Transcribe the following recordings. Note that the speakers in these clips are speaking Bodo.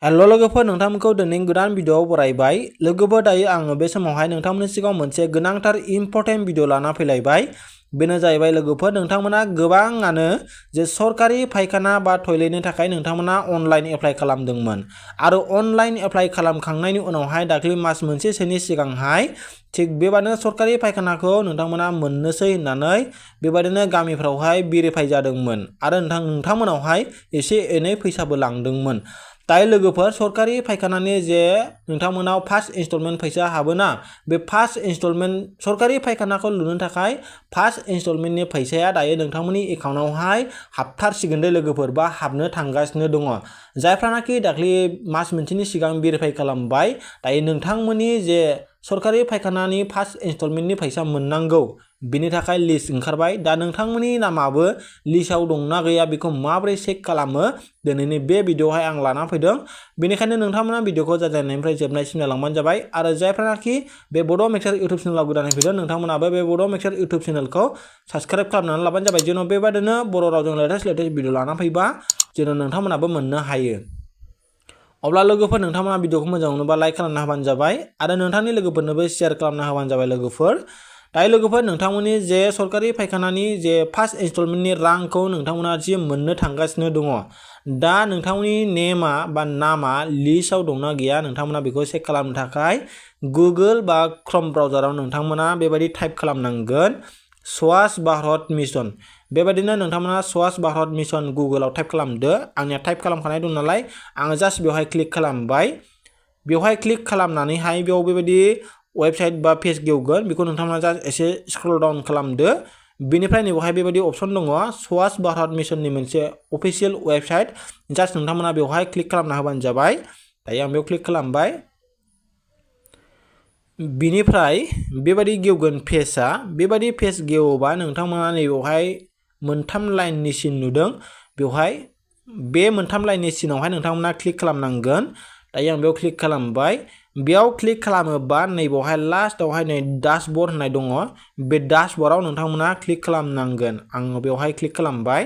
हेलो लोगोफोर नोंथांमोनखौ दिनै गोदान भिडियोआव बरायबाय। लोगोफोर दायो आङो बे समावहाय नोंथांमोननि सिगाङाव मोनसे गोनांथार इम्पोर्टेन्ट भिडियो लाना फैलायबाय। बेनो जाहैबाय लोगोफोर नोंथांमोना गोबाङानो जे सरकारि फायखाना बा टयलेटनि थाखाय नोंथांमोना अनलाइन एप्लाइ खालामदोंमोन आरो अनलाइन एप्लाइ खालामखांनायनि उनावहाय दाख्लै मास मोनसेसोनि सिगांहाय थिग बेबादिनो सरकारि फायखानाखौ नोंथांमोना मोननोसै होननानै बेबादिनो गामिफ्रावहाय भेरिफाइ जादोंमोन आरो नोंथांमोनावहाय एसे एनै फैसाबो लांदोंमोन। दायो लोगोफोर सरकारि फायखानानि जे नोंथांमोनाव फार्स्ट इनस्टलमेन्ट फैसा हाबोना बे फार्स्ट इनस्टलमेन्ट सरकारि फायखानाखौ लुनो थाखाय फार्स्ट इनस्टलमेन्टनि फैसाया दायो नोंथांमोननि एकाउन्टआवहाय हाबथारसिगोन दे लोगोफोर बा हाबनो थांगासिनो दङ। जायफ्रानाखि दाख्लै मास मोनसेनि सिगां भेरिफाइ खालामबाय दायो नोंथांमोननि जे सरकारि फायखानानि फार्स्ट इनस्टलमेन्टनि फैसा मोननांगौ बिनि थाखाय लिस्ट ओंखारबाय। दा नोंथांमोननि नामाबो लिस्टआव दंना गैया बेखौ माबोरै चेक खालामो दिनैनि बे भिडियोआवहाय आं लाना फैदों। बेनिखायनो नोंथांमोना भिडियोखौ जागायनायनिफ्राय जोबनायसिम नायलांबानो जाबाय आरो जायफ्रानाखि बे बड' मिक्सचार इउटुब चेनेलाव गोदानै फैदों नोंथांमोनाबो बे बड' मिक्सचार इउटुब चेनेलखौ साबस्क्राइब खालामनानै लाबानो जाबाय जेन' बेबादिनो बर' रावजों लेटेस्ट भिडियो लाना फैबा जेन' नोंथांमोनाबो मोननो हायो। अब्ला लोगोफोर नोंथांमोना भिडियोखौ मोजां मोनोबा लाइक खालामना होबानो जाबाय आरो नोंथांनि लोगोफोरनोबो शेयार खालामना होबानो जाबाय लोगोफोर। दायो लोगोफोर नोंथांमोननि जे सरकारि फायखानानि जे फार्स्ट इनस्टलमेन्टनि रांखौ नोंथांमोना जे मोननो थांगासिनो दङ। दा नोंथांमोननि नेमा बा नामा लिस्टआव दंना गैया नोंथांमोना बेखौ चेक खालामनो थाखाय गुगोल बा क्रोम ब्राउजाराव नोंथांमोना बेबायदि टाइप खालामनांगोन स्वच्छ भारत मिशन। बेबायदिनो नोंथांमोना स्वच्छ भारत मिशन गुगोलाव टाइप खालामदो। आंनिया टाइप खालामखानाय दं नालाय आङो जास्ट बेवहाय क्लिक खालामबाय। बेवहाय क्लिक खालामनानैहाय बेयाव बेबायदि वेबसाइट बा पेज गेवगोन बेखौ नोंथांमोना जास्ट एसे स्क्रल डाउन खालामदो। बेनिफ्राय नैबेवहाय बेबायदि अपसन दङ स्वच्छ भारत मिशननि मोनसे अफिशियेल वेबसाइट जास्ट नोंथांमोना बेवहाय क्लिक खालामना होबानो जाबाय। दायो आं बेयाव क्लिक खालामबाय। बिनिफ्राय बेबायदि गेवगोन पेजआ बेबायदि पेज गेवोबा नोंथांमोना नैबेवहाय मोनथाम लाइननि सिन नुदों बेवहाय बे मोनथाम लाइननि सिनावहाय नोंथांमोना क्लिक खालामनांगोन। दायो आं बेयाव क्लिक खालामबाय। बेयाव क्लिक खालामोबा नैबेवहाय लास्टआवहाय नै डाशबर्ड होननाय दङ बे डाशबर्डआव नोंथांमोना क्लिक खालामनांगोन। आङो बेवहाय क्लिक खालामबाय।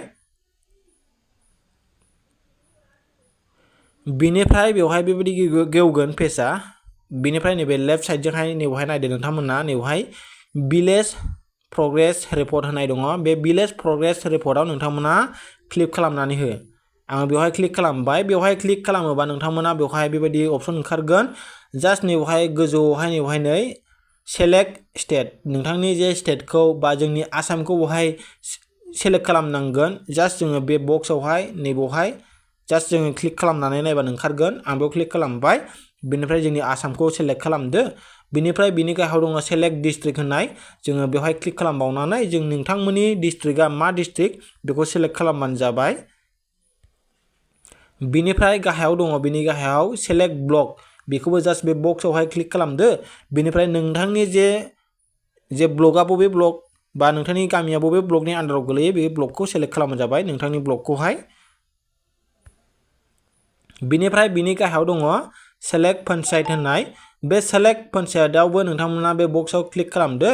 बिनिफ्राय बेवहाय बेबायदि गेवगोन पेजआ बिनिफ्राय नैबे लेफ्ट साइडजोंहाय नैबेवहाय नायदो नोंथांमोना नैबेवहाय भिलेज प्रग्रेस रिपर्ट होननाय दङ बे भिलेज प्रग्रेस रिपर्टआव नोंथांमोना क्लिक खालामनानै हो। आङो बेवहाय क्लिक खालामबाय। बेवहाय क्लिक खालामोबा नोंथांमोना बेवहाय बेबायदि अपसन ओंखारगोन जास्ट नैबेवहाय गोजौआवहाय नैबेवहाय नै सेलेक्ट स्टेट नोंथांनि जे स्टेटखौ बा जोंनि आसामखौ बेवहाय सेलेक्ट खालामनांगोन। जास्ट जोङो बे बक्सआवहाय नैबेवहाय जास्ट जोङो क्लिक खालामनानै नायबानो ओंखारगोन। आं बेयाव क्लिक खालामबाय। बेनिफ्राय जोंनि आसामखौ सेलेक्ट खालामदो। बिनिफ्राय बिनि गाहायाव दङ सेलेक्ट डिस्ट्रिक्ट होननाय जोङो बेवहाय क्लिक खालामबावनानै जों नोंथांमोननि डिस्ट्रिक्टआ मा डिस्ट्रिक्ट बेखौ सेलेक्ट खालामबानो जाबाय। बिनिफ्राय गाहायाव दङ बिनि गाहायाव सेलेक्ट ब्लक बेखौबो जास्ट बे बक्सआवहाय क्लिक खालामदो। बिनिफ्राय नोंथांनि जे ब्लकआ बबे ब्लक बा नोंथांनि गामिया बबे ब्लकनि आन्दाराव गोलैयो बे ब्लकखौ सेलेक्ट खालामबानो जाबाय नोंथांनि ब्लकखौहाय। बिनिफ्राय बिनि गाहायाव दङ सेलेक्ट पन्चायत होननाय बे सेलेक्ट पन्चायतआवबो नोंथांमोना बे बक्सआव क्लिक खालामदो।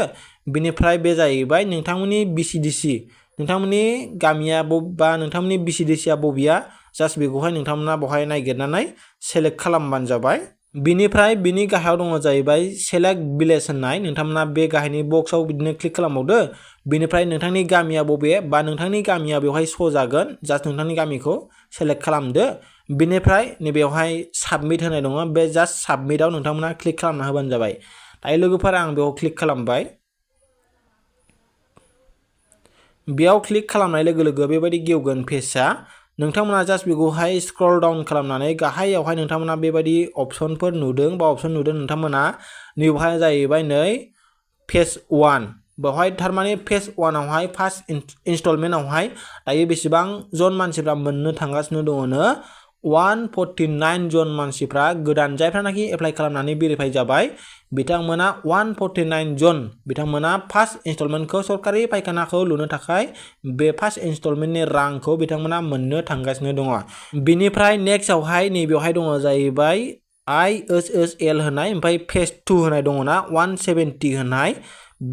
बिनिफ्राय बे जाहैबाय नोंथांमोननि बिसिडिसि नोंथांमोननि गामिया बा नोंथांमोननि बिसिडिसिआ बबेया जास्ट बेखौहाय नोंथांमोना बेवहाय नागिरनानै सेलेक्ट खालामबानो जाबाय। बिनिफ्राय बिनि गाहायाव दङ जाहैबाय सेलेक्ट भिलेज होननाय नोंथांमोना बे गाहायनि बक्सआव बिदिनो क्लिक खालामबावदो। बिनिफ्राय नोंथांनि गामिया बबे बा नोंथांनि गामिया बेवहाय श' जागोन जास्ट नोंथांनि गामिखौ सेलेक्ट खालामदो। बिनिफ्राय नैबेयावहाय साबमिट होनाय दङ बे जास्ट साबमिटआव नोंथांमोना क्लिक खालामना होबानो जाबाय। दायो लोगोफोर आं बेयाव क्लिक खालामबाय। बेयाव क्लिक खालामनाय लोगो लोगो बेबायदि गेवगोन पेजआ नोंथांमोना जास्ट बेखौहाय स्क्रल डाउन खालामनानै गाहायावहाय नोंथांमोना बेबायदि अपसनफोर नुदों बा अपसन नुदों नोंथांमोना नैबेवहाय जाहैबाय नै फेज 1 बेवहाय थारमाने फेज 1आवहाय फार्स्ट इनस्टलमेन्टआवहाय दायो बेसेबां जन मानसिफ्रा मोननो थांगासिनो दङनो 149 जन मानसिफ्रा गोदान जायफ्रानाखि एप्लाइ खालामनानै भेरिफाइ जाबाय बिथांमोना 149 जन बिथांमोना फार्स्ट इनस्टलमेन्टखौ सरकारि फायखानाखौ लुनो थाखाय बे फार्स्ट इनस्टलमेन्टनि रांखौ बिथांमोना मोननो थांगासिनो दङ। बिनिफ्राय नेक्स्टआवहाय नैबेवहाय दङ जाहैबाय ISSL होननाय ओमफ्राय फेज 2 होनाय दङना 170 होननाय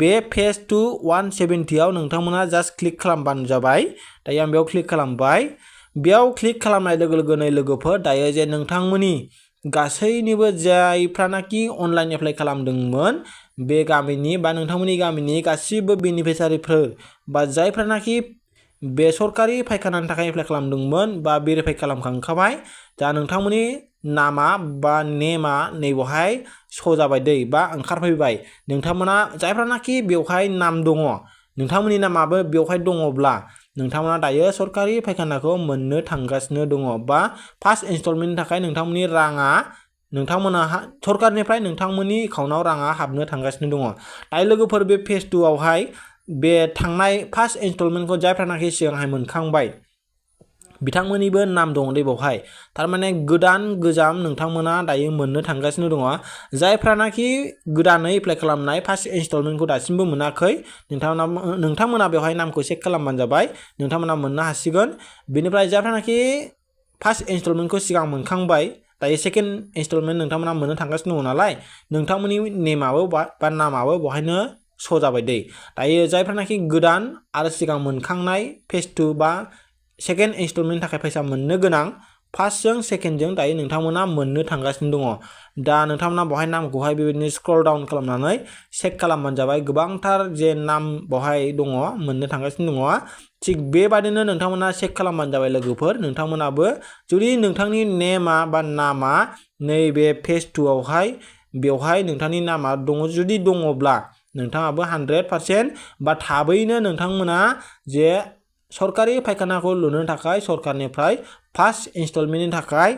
बे फेज 2 170 आव नोंथांमोना जास्ट क्लिक खालामबानो जाबाय। दायो आं बेयाव क्लिक खालामबाय। बेयाव क्लिक खालामनाय लोगो लोगोनो लोगोफोर दायो जे नोंथांमोननि गासैनिबो जायफ्रानाखि अनलाइन एप्लाइ खालामदोंमोन बे गामिनि बा नोंथांमोननि गामिनि गासिबो बेनिफिसियारिफोर बा जायफ्रानाखि बे सरकारि फायखानानि थाखाय एप्लाइ खालामदोंमोन बा भेरिफाइ खालामखांखाबाय दा नोंथांमोननि नामा बा नेमा नैबेवहाय श' जाबाय दै बा ओंखारफैबाय नोंथांमोना जायफ्रानाखि बेवहाय नाम दङ नोंथांमोननि नामाबो बेवहाय दङब्ला नोंथांमोना दायो सरकारि फायखानाखौ मोननो थांगासिनो दङ बा फार्स्ट इनस्टलमेन्टनि थाखाय नोंथांमोननि राङा नोंथांमोना सरकारनिफ्राय नोंथांमोननि एकाउन्टाव राङा हाबनो थांगासिनो दङ दायो लोगोफोर बे फेज 2 आवहाय बे थांनाय फार्स्ट इनस्टलमेन्टखौ जायफ्रानाखि सिगांहाय मोनखांबाय बिथांमोननिबो नाम दङ दै बेवहाय थारमाने गोदान गोजाम नोंथांमोना दायो मोननो थांगासिनो दङ जायफ्रानाखि गोदानै एप्लाइ खालामनाय फार्स्ट इनस्टलमेन्टखौ दासिमबो मोनाखै नोंथांमोना बेवहाय नामखौ चेक खालामबानो जाबाय नोंथांमोना मोननो हासिगोन बेनिफ्राय जायफ्रानाखि फार्स्ट इनस्टलमेन्टखौ सिगां मोनखांबाय दायो सेकेन्ड इनस्टलमेन्ट नोंथांमोना मोननो थांगासिनो दङ नालाय नोंथांमोननि नेमाबो बा नामाबो बेवहायनो श' जाबाय दै दायो जायफ्रानाखि गोदान आरो सिगां मोनखांनाय फेज 2 बा सेकेन्ड इनस्टलमेन्टनि थाखाय फैसा मोननो गोनां फार्स्टजों सेकेन्डजों दायो नोंथांमोना मोननो थांगासिनो दङ दा नोंथांमोना बेवहाय नामखौहाय बेबायदिनो स्क्रल डाउन खालामनानै चेक खालामबानो जाबाय गोबांथार जे नाम बेवहाय दङ मोननो थांगासिनो दङ थिग बेबादिनो नोंथांमोना चेक खालामबानो जाबाय लोगोफोर नोंथांमोनाबो जुदि नोंथांनि नेमा बा नामा नैबे फेज 2 आवहाय बेवहाय नोंथांनि नामा दङ जुदि दङब्ला नोंथाङाबो 100% बा थाबैनो नोंथांमोना जे सरकारि फायखानाखौ लुनो थाखाय सरकारनिफ्राय फार्स्ट इनस्टलमेन्टनि थाखाय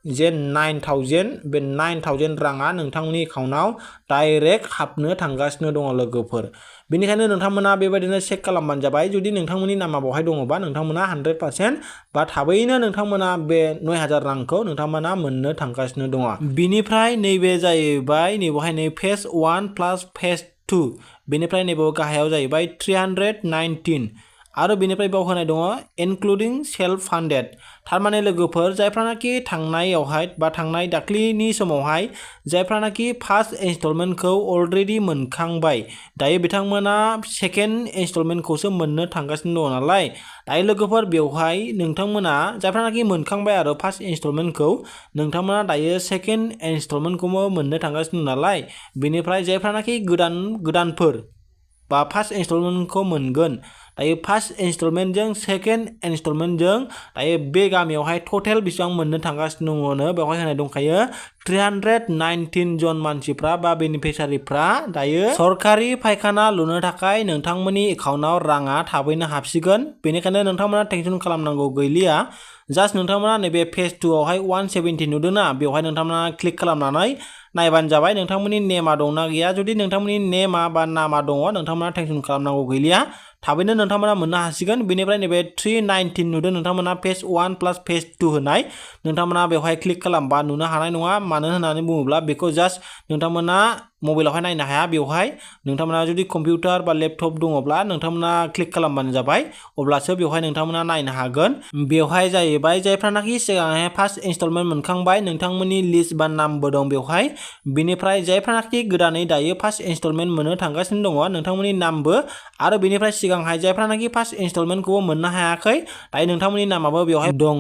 जे 9000 बे 9000 राङा नोंथांमोननि एकाउन्टाव डाइरेक्ट हाबनो थांगासिनो दङ लोगोफोर बेनिखायनो नोंथांमोना बेबायदिनो चेक खालामबानो जाबाय जुदि नोंथांमोननि नामा बेवहाय दङबा नोंथांमोना 100% बा थाबैनो नोंथांमोना बे 9000 रांखौ नोंथांमोना मोननो थांगासिनो दङ बिनिफ्राय नैबे जाहैबाय नैबेवहाय नै फेज 1 प्लास फेज 2 बेनिफ्राय नैबे गाहायाव जाहैबाय 319 आरो बेनिफ्राय बाव होनाय दङ इनक्लुडिं सेल्फ फान्डेड थारमाने लोगोफोर जायफ्रानाखि थांनायावहाय बा थांनाय दाख्लिनि समावहाय जायफ्रानाखि फार्स्ट इनस्टलमेन्टखौ अलरेडि मोनखांबाय दायो बिथांमोना सेकेन्ड इनस्टलमेन्टखौसो मोननो थांगासिनो दङ नालाय दायो लोगोफोर बेवहाय नोंथांमोना जायफ्रानाखि मोनखांबाय आरो फार्स्ट इनस्टलमेन्टखौ नोंथांमोना दायो सेकेन्ड इनस्टलमेन्टखौबो मोननो थांगासिनो नालाय बेनिफ्राय जायफ्रानाखि गोदानफोर बा फार्स्ट इनस्टलमेन्टखौ मोनगोन दायो फार्स्ट इनस्टलमेन्टजों सेकेन्ड इनस्टलमेन्टजों दायो बे गामियावहाय टटेल बेसेबां मोननो थांगासिनो दङनो बेवहाय होनाय दंखायो 319 जन मानसिफ्रा बा बेनिफिसियारिफ्रा दायो सरकारि फायखाना लुनो थाखाय नोंथांमोननि एकाउन्टाव राङा थाबैनो हाबसिगोन बेनिखायनो नोंथांमोना टेनसन खालामनांगौ गैलिया जास्ट नोंथांमोना नैबे फेज 2 आवहाय 170 नुदोंना बेवहाय नोंथांमोना क्लिक खालामनानै नायबानो जाबाय नोंथांमोननि नेमा दंना गैया जुदि नोंथांमोननि नेमा बा नामा दङ नोंथांमोना टेनसन खालामनांगौ गैलिया थाबैनो नोंथांमोना मोननो हासिगोन बेनिफ्राय नैबे 319 नुदों नोंथांमोना फेज 1 प्लास फेज 2 होनाय नोंथांमोना बेवहाय क्लिक खालामबा नुनो हानाय नङा मानो होननानै बुङोब्ला बेखौ जास्ट नोंथांमोना मबाइलावहाय नायनो हाया बेवहाय नोंथांमोना जुदि कम्पिउटार बा लेपटप दङब्ला नोंथांमोना क्लिक खालामबानो जाबाय अब्लासो बेवहाय नोंथांमोना नायनो हागोन बेवहाय जाहैबाय जायफ्रानाखि सिगांहाय फार्स्ट इनस्टलमेन्ट मोनखांबाय नोंथांमोननि लिस्ट बा नामबो दं बेवहाय बेनिफ्राय जायफ्रानाखि गोदानै दायो फार्स्ट इनस्टलमेन्ट मोननो थांगासिनो दङ नोंथांमोननि नामबो आरो बेनिफ्राय सिगांहाय जायफ्रानाखि फार्स्ट इनस्टलमेन्टखौबो मोननो हायाखै दायो नोंथांमोननि नामाबो बेवहाय दङ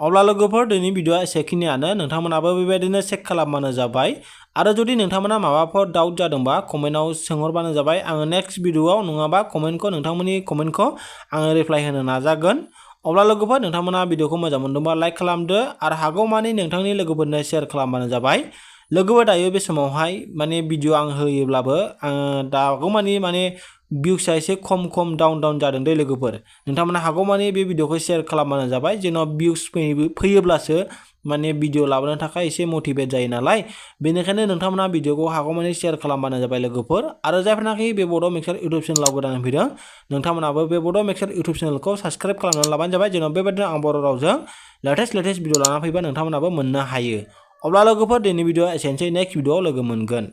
अब्ला लोगोफोर दिनैनि भिडिअआ एसेखिनियानो नोंथांमोनाबो बेबायदिनो चेक खालामबानो जाबाय आरो जुदि नोंथांमोना माबाफोर डाउट जादोंबा कमेन्टआव सोंहरबानो जाबाय आङो नेक्स्ट भिडिअआव नङाबा नोंथांमोननि कमेन्टखौ आङो रिप्लाइ होनो नाजागोन अब्ला लोगोफोर नोंथांमोना भिडिअखौ मोजां मोनदोंबा लाइक खालामदो आरो हागौमानि नोंथांनि लोगोफोरनो शेयार खालामबानो जाबाय लोगोफोर दायो बे समावहाय माने भिडिअ आं होयोब्लाबो आङो दागौमानि माने भिउसआ एसे खम डाउन जादों दै लोगोफोर नोंथांमोना हागौमानि बे भिडिअखौ शेयार खालामबानो जाबाय जेन' भिउस फैयोब्लासो माने भिडिअ लाबोनो थाखाय एसे मटिभेट जायो नालाय बेनिखायनो नोंथांमोना भिडिअखौ हागौमानि शेयार खालामबानो जाबाय लोगोफोर आरो जायफोरनाखि बे बड' मिक्सार इउटुब चेनेलाव गोदान फैदों नोंथांमोनाबो बे बड' मिक्सार इउटुब चेनेलखौ साबस्क्राइब खालामनानै लाबानो जाबाय जेन' बेबायदिनो आं बर' रावजों लेटेस्ट भिडिअ लाना फैबा नोंथांमोनाबो मोननो हायो अब्ला लोगोफोर दिनैनि भिडिअआ एसेनोसै नेक्स्ट भिडिअआव लोगो मोनगोन